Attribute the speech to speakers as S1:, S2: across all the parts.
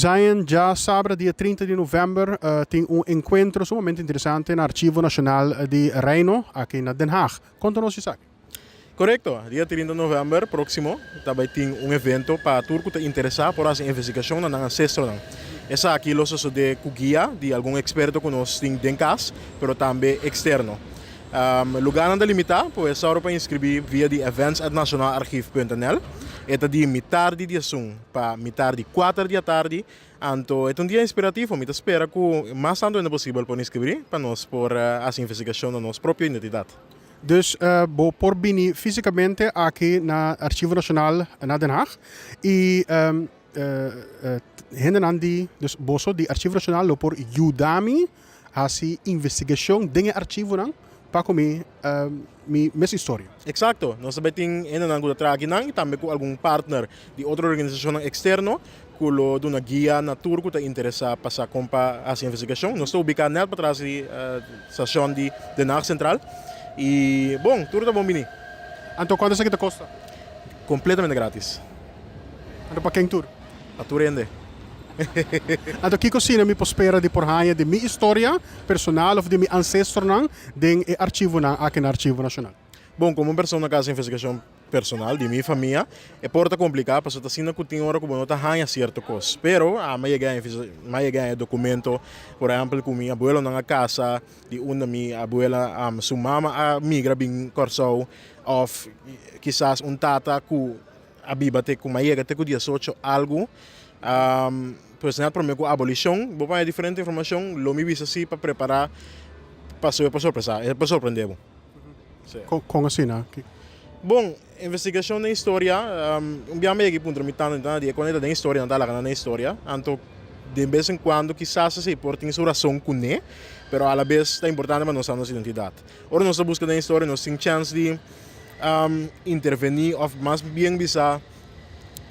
S1: Zion, djasabra dia 30 di novèmber tin un enkuentro sumamente interesante na Archivo Nashonal di Reino aki na Den Haag. Konta nos esaki.
S2: Korekto, dia 30 novèmber próksimo ta bai tin un evento pa tur ku ta interesá por hasi investigashon na nan ansestronan. Esaki lo sosodé ku guia di algun eksperto ku nos tin den kas, pero tambe eksterno. Lugánan ta limitá, pues sòru pa inskribí via di events@nationaalarchief.nl. E ta di mitar di diesun pa mitar di kuater di atardi. Anto e ta un dia inspirativo. Mi ta spera ku mas tantu hende posibel por inskribí pa nos por hasi investigashon na nos propio identidat.
S1: Dus bo por bini físikamente aki na Archivo Nashonal na Den Haag i hendenan di, dus boso di Archivo Nashonal lo por yuda mi hasi investigashon den e archivonan pa ku mi mi mes historia.
S2: Eksakto. Nos ta bai tin hendenan ku ta traha akinan i tambe ku algun partner di otro organisashonnan eksterno ku lo duna guia na tur ku ta interesá pa sa kon pa hasi investigashon. Nos ta ubiká nèt patras di stashon di Den Haag Centraal i bon, tur ta bon bini.
S1: Anto kuantu esaki ta kosta?
S2: Kompletamente gratis.
S1: Anto pa ken tur?
S2: Pa tur hende.
S1: Anto kiko asina mi por spera di por haña di mi historia personal òf di mi ansestronan den e archivonan aki na Archivo Nashonal?
S2: Bon, komo un persona ku hasi investigashon personal di mi famia, e por ta kompliká pasobra ta asina ku tin ora ku bo no ta haña sierto kos. Pero ami a yega a yega haña dokumento, por ehèmpel ku mi abuelonan a kasa di unda mi abuela su mama a migra bin Kòrsou òf kisas un tata ku a biba te ku mi a yega te ku diesocho algu. Pues nèt promé ku abolishon bo por haña diferente informashon, lo mi bisa si pa prepará pasobra e por sorpresá, e por sorprendé bo.
S1: Kon asina?
S2: Bon, investigashon den historia, un bia mi yega i puntra mi tanta, mi tanta di e kon e ta den historia, nan ta laga nan den historia. Anto den bes en kuando kisas esei por tin su rason kuné, pero alabes ta importante pa nos sa nos identidat. Ora nos ta buska den historia nos tin chèns di intervení òf mas bien bisa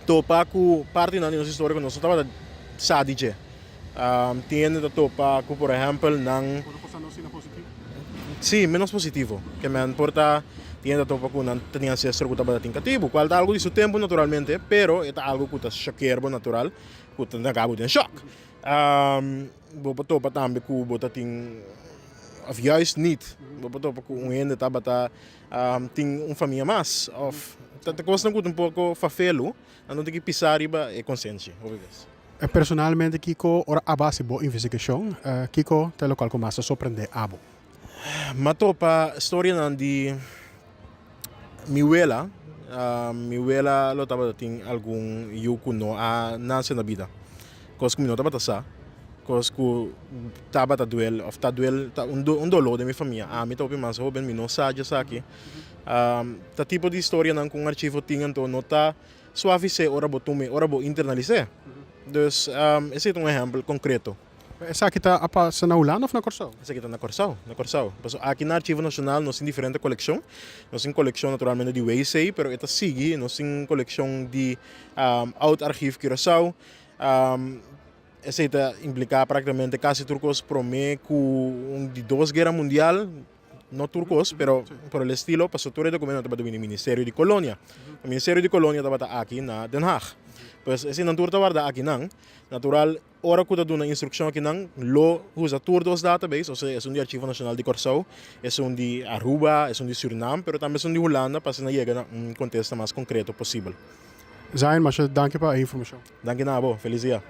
S2: topa ku partinan di nos historia ku nos no tabata sa di dje. Tin hende ta topa ku por ehèmpel nan.
S1: Por cosa no asina positivo?
S2: Sí, menos positivo. Ke men por ta tin hende ta topa ku nan ta tin ancestro ku tabata tin katibu, kual ta algu di su tempu naturalmente, pero e ta algu ku ta shokeer bo natural, ku ta laga bo den shòk. Bo por topa tambe ku bo ta tin, òf juist nit, bo por topa ku un hende tabata tin un famia mas, òf ta kosnan ku ta un poko fafelu, nan no tin ki pisa riba e konsenshi hopi bes.
S1: Personalmente kiko ora abo hasi bo investigashon, kiko ta e lokual ku mas ta sorprende abo?
S2: M'a topa storianan di mi wela. Mi wela lo tabata tin algun yu ku no a nase na bida. Kos ku mi no tabata sa, kos ku tabata duel òf ta duel, ta un doló den mi famia. Ami ta hopi mas hóben, mi no sa djesaki. Ta tipo di storianan ku un archivo tin anto no ta Suavis'é ora bo tum'é, ora bo internalis'é. Dus, esei ta un ehèmpel konkreto.
S1: Esaki ta a pasa na Hulanda òf na Kòrsou?
S2: Esaki ta na Kòrsou, na Kòrsou. Pasobra aki na Archivo Nashonal nos tin diferente kolekshon. Nos tin kolekshon naturalmente di WC, pero e ta sigui. Nos tin kolekshon di Oud Archief Curaçao. Esei ta impliká praktikamente kasi tur kos promé ku un di dos guera mundial. No tur kos, pero por el estilo, pasobra tur e dokumentonan tabata bini Ministerio di Kolonia. E Ministerio di Kolonia tabata aki na Den Haag. Pues eseinan tur ta warda akinan. Natural, ora ku ta duna instrukshon akinan, lo usa tur dos database, osea esun di Archivo Nashonal di Kòrsou, esun di Aruba, esun di Surinam, pero tambe esun di Hulanda pa asina yega na un kontesta mas konkreto posibel.
S1: Zain, masha danki pa e informashon.
S2: Danki na abo. Felis dia.